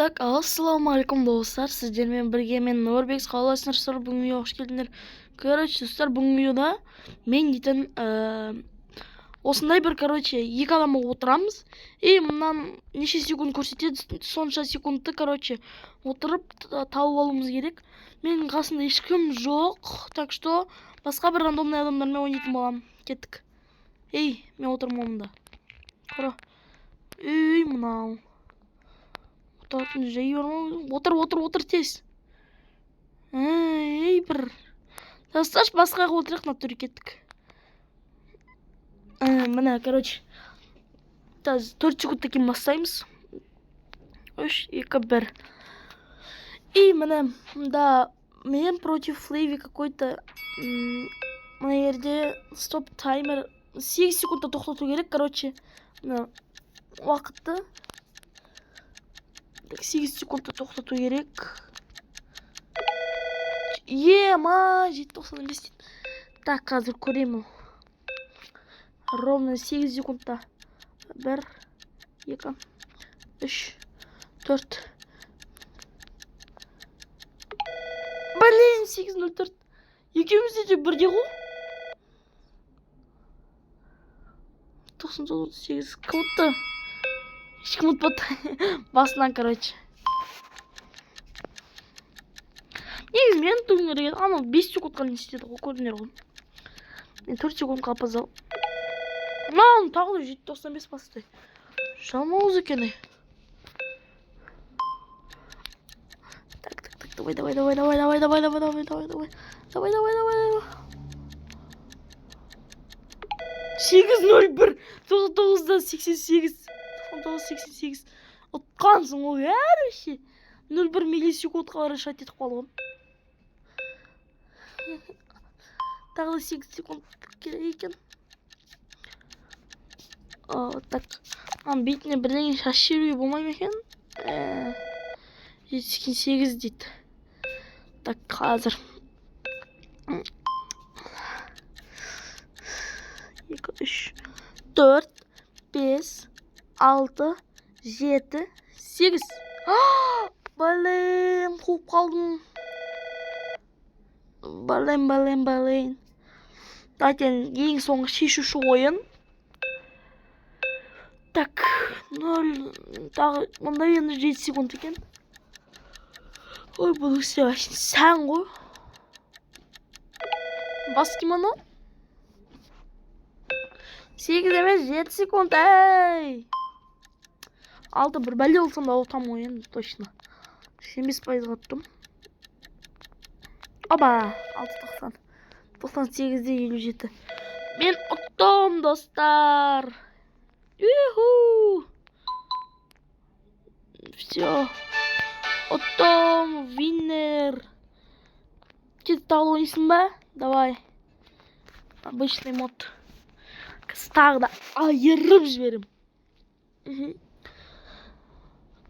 Так, ассалаумағалейкум, достар! Сіздермен бірге мен, Нұрбек. Қалайсыңдар, достар? Бүгінгі видеоға қош келдіңдер. Короче, достар, бүгінгі видеода мен дейтін осындай бір, короче, екі адам отырамыз и мынан неше секунд көрсетеді, сонша секундты, короче, отырып тауып алуымыз керек. Менің қасымда ешкім жоқ, так что басқа бір рандомный адамдармен ойнайтын боламын. Кеттік. Ей, мен отырмын мұнда, қара. Ей, мынау отыратын жай бар ма? Отыр, отыр, отыр тез. Ей, бір тасташы, басқа жаққа отырайық. Натуре, кеттік. Міне, короче, қазір 4 секундтан кейін бастаймыз. Үш, екі, бір. И міне, мында мен против Флейви какой-то. Мына жерде стоп таймер, 8 секундта тоқтату керек. Короче, мына уақытты, так, 8 секундта тоқтату керек. Ема, 7,95 дейді. Так, қазір көремін. Ровно 8 секундта. Бір, екі, үш, төрт. Блин, 8,04. Екеумізде де бірдей ғой. 99,38. Кім ұтты? Ешкім ұтпады басынан. Короче, негізі мен ұтуым керек еді. Анау 5 секундқа не істеді ғой, көрдіңдер ғой. Мен 4 секундқа опоздал. Мынау тағы да 7,95 басты. Жалмауыз екен, ей. Так, так, так, давай, давай, давай, давай, давай, давай, давай, давай, давай, давай, давай, давай, давай, давай. 8,01, 99 да 88, 99,88. Ұтқансың ғой, вообще. 0,1 миллисекундқа решать етіп қалды ғой. Тағы да 8 секунд керек екен. Так, мынаның бетіне бірдеңе шашып жіберуге болмай ма екен? 7,88 дейді. Так, қазір. Екі, үш, төрт, бес, алты, жеті, сегіз. Блин, қуып қалдым. Блин, блин, блин. Давайте ең соңғы шешуші ойын. Так, ноль, тағы мында енді 7 секунд екен. Ой, бұл кісі вообще сән ғой. Бас кимоно. 8 емес, 7 секунд, ей. Алты, бір бәле болсам да ұтамын ғой енді, точно. 85%-ға ұттым. Оба, 6,90. 98 де 57. Мен ұттым, достар. Юху. Все. Ұттым, виннер. Кетіп, тағы ойнайсың ба? Давай. Обычный мод. Қазір тағы да айырып жіберем.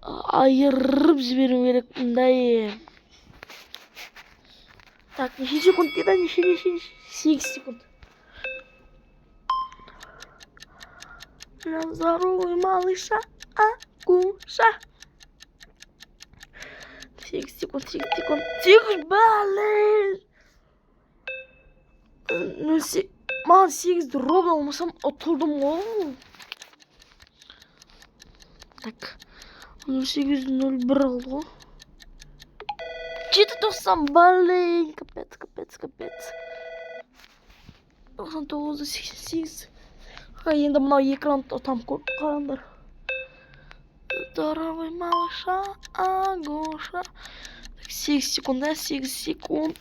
Айырып жіберу керек мындай. Так, неше секунд дейді? Неше, неше, неше? 8 секунд. Здоровый малыша, Агуша. 8 секунд, 8 секунд. 8, блин. Ну, маған 8-ді ровно алмасам, ұтылдым ғой. Так, 08,01 алды ғой. 7,90, блин, капец, капец, капец. 99,88. Енді мынау екі раунд ұтамын, қараңдар. Здоровый малыша, Агуша. Так, 8 секунд, да, 8 секунд.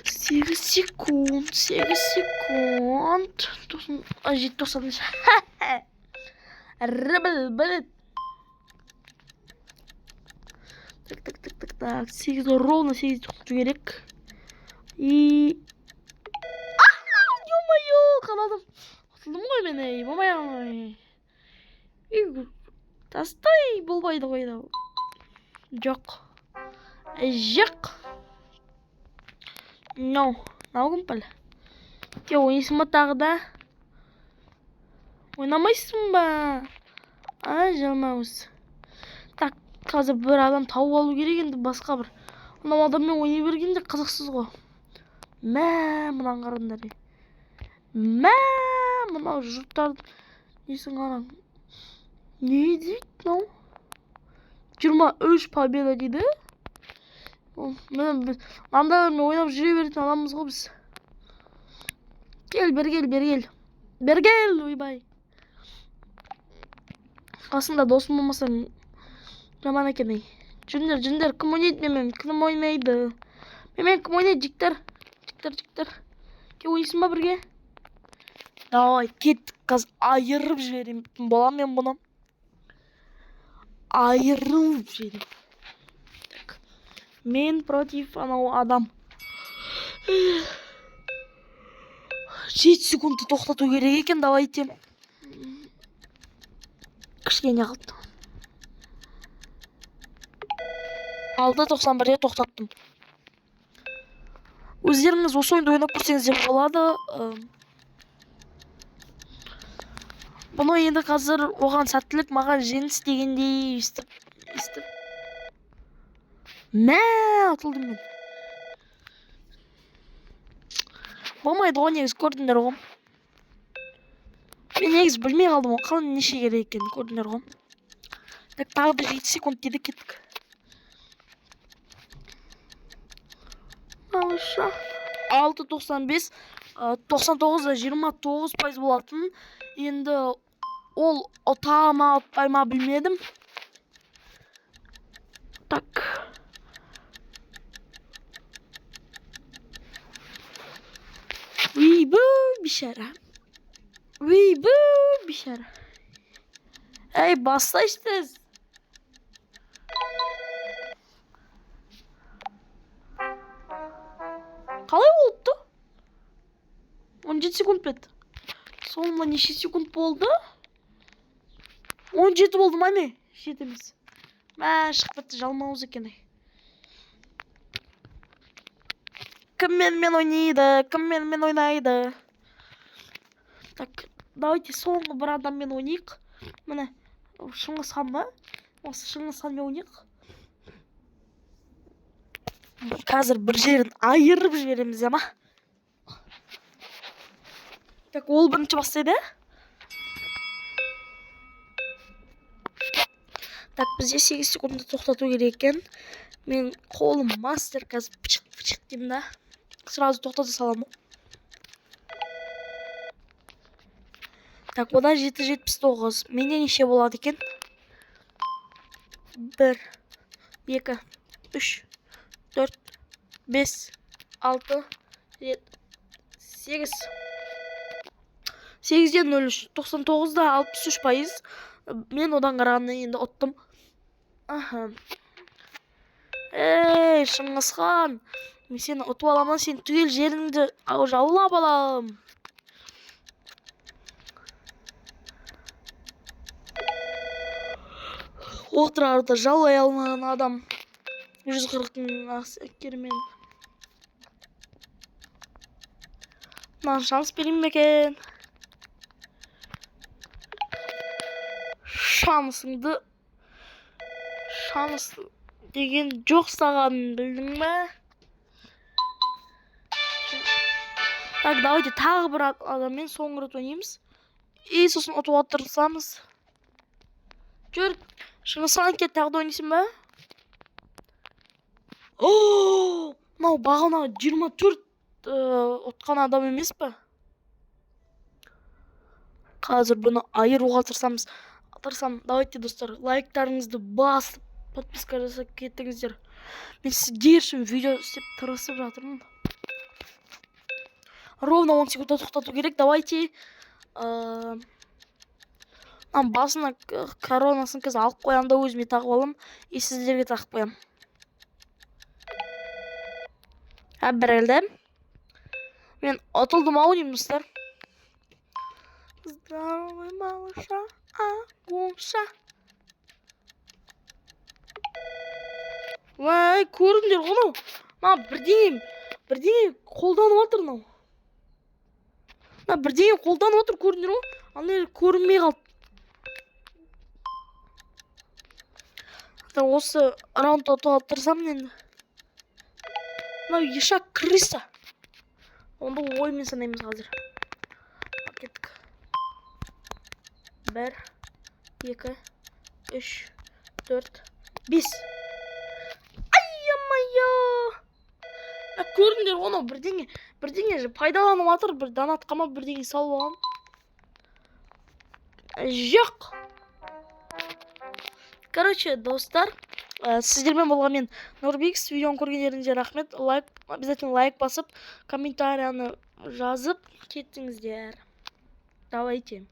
8 секунд, 8 секунд. 90, а, 7,90. Рыбл, блин. Так, так, так, так, так. 8, ровно 8 тоқтату керек. И... Ё-моё, қаладым. Ұтылдым ғой мен, ей, болмай. Ей, тастай, болмайды ғой мынау. Жоқ. Жоқ. No, мынау кім пәле? Ke, ойнайсың ба тағы да? Ойнамайсың ба? А, жалмауыз. Қазір бір адам тауып алу керек енді, басқа бір. Анау адаммен ойнай бергенде қызықсыз ғой. Мә, мынаны қараңдар. Мә, мынау жұрттардың несін қараң. Не дейді мынау? 23 победа дейді. Міне, біз мынандайлармен ойнап жүре беретін адамбыз ғой біз. Кел, бері кел, бері кел. Бері кел, ойбай. Қасында досым болмаса жаман екен ей. Жүріңдер, жүріңдер, кім ойнайды менімен? Кім ойнайды? Менімен кім ойнайды, жігіттер? Жігіттер, жігіттер. Кел, ойнайсың ба бірге? Давай, кеттік, қазір айырып жіберемін. Боламын мен бұны. Айырып жіберемін. Так. Мен против анау адам. 7 секундты тоқтату керек екен, давайте. Кішкене қалды. 6.91-де тоқтаттым. Өздеріңіз осы ойынды ойнап көрсеңіздер болады. Бұны енді қазір оған сәттілік, маған жеңіс дегендей өйстіп, өйстіп. Мә, ұтылдым мен. Болмайды ғой негізі, көрдіңдер ғой. Мен негізі білмей қалдым ғой, қалай неше керек екенін, көрдіңдер ғой. Так, тағы да 7 секунд дейді, кеттік. Малыша. 6.95, 99,29% болатын. Енді ол ұта ма, ұтпай ма білмедім. Так. Уйбу, бишара. Уйбу, бишара. Ey, баста işte. Қалай болыпты? 17 секунд бет. Соңында неше секунд болды? 17 болды ма не? 7 емес. Мә, шығып кетті, жалмауыз екен. Кім менімен ойнайды? Кім менімен ойнайды? Так, давайте соңғы бір адаммен ойнайық. Міне, Шыңғыс хан ба? Осы Шыңғыс ханмен ойнайық. Қазір бір жерін айырып жібереміз, ма? Так, ол бірінші бастайды. Так, бізде 8 секундта тоқтату керек екен. Мен қолым мастер, қазір пышық пышық деймін да. Сразу тоқтата саламын. Так, одан 7.79. Менде неше болады екен? 1, 2, 3, 4, 5, 6, 7, 8. Сегізден нөл үш, тоқсан тоғыз да алпыс үш пайыз. Мен одан қарағанда енді ұттым. Аха. Ей, Шыңғысхан, мен сені ұтып аламын, сен түгел жеріңді жаулап аламын. Отырарды жаулай алмаған адам. 140 мың әскермен. Мынаған шанс берейін бе екен? Шансыңды, шанс деген жоқ саған, білдің бе? Так, давайте тағы бір адаммен соңғы рет ойнаймыз. И сосын ұтуға тырысамыз. Жүр, Шыңғысхан, кел, тағы да ойнайсың ба? О, мынау бағана 24 ұтқан адам емес пе? Қазір бұны айыруға тырысамыз. Тырысамын. Давайте, достар, лайктарыңызды басып, подписка жасап кетіңіздер. Мен сіздер үшін видео істеп тырысып жатырмын. Ровно 10 секундта тоқтату керек. Давайте, мына басына коронасын қазір алып қоямын да өзіме тағып аламын. И сіздерге тағып қоямын. Әбірелді. Мен ұтылдым ау деймін, достар. Здоровый малыша, агуша. Уай, көрдіңдер ғой мынау. Мына бірдеңе қолданып жатыр мынау. Мына бірдеңе қолданып отыр, көрдіңдер ғой. Ана жер көрінбей қалды. Так, осы раундта ұтуға тырысамын енді. Мынау ишак, крыса. Онда оймен санаймыз қазір. Ал, кеттік. Бір, екі, үш, төрт, бес. Ай, ё-моё! Көрдіңдер ғой, анау бірдеңе же пайдаланып жатыр, бір донатқа ма, бірдеңе салып алған. Жоқ. Короче, достар, сіздермен болған мен, Нұрбекс. Видеоны көргендеріңізге рахмет. Лайк, обязательно лайк басып, комментарияны жазып кеттіңіздер. Давайте.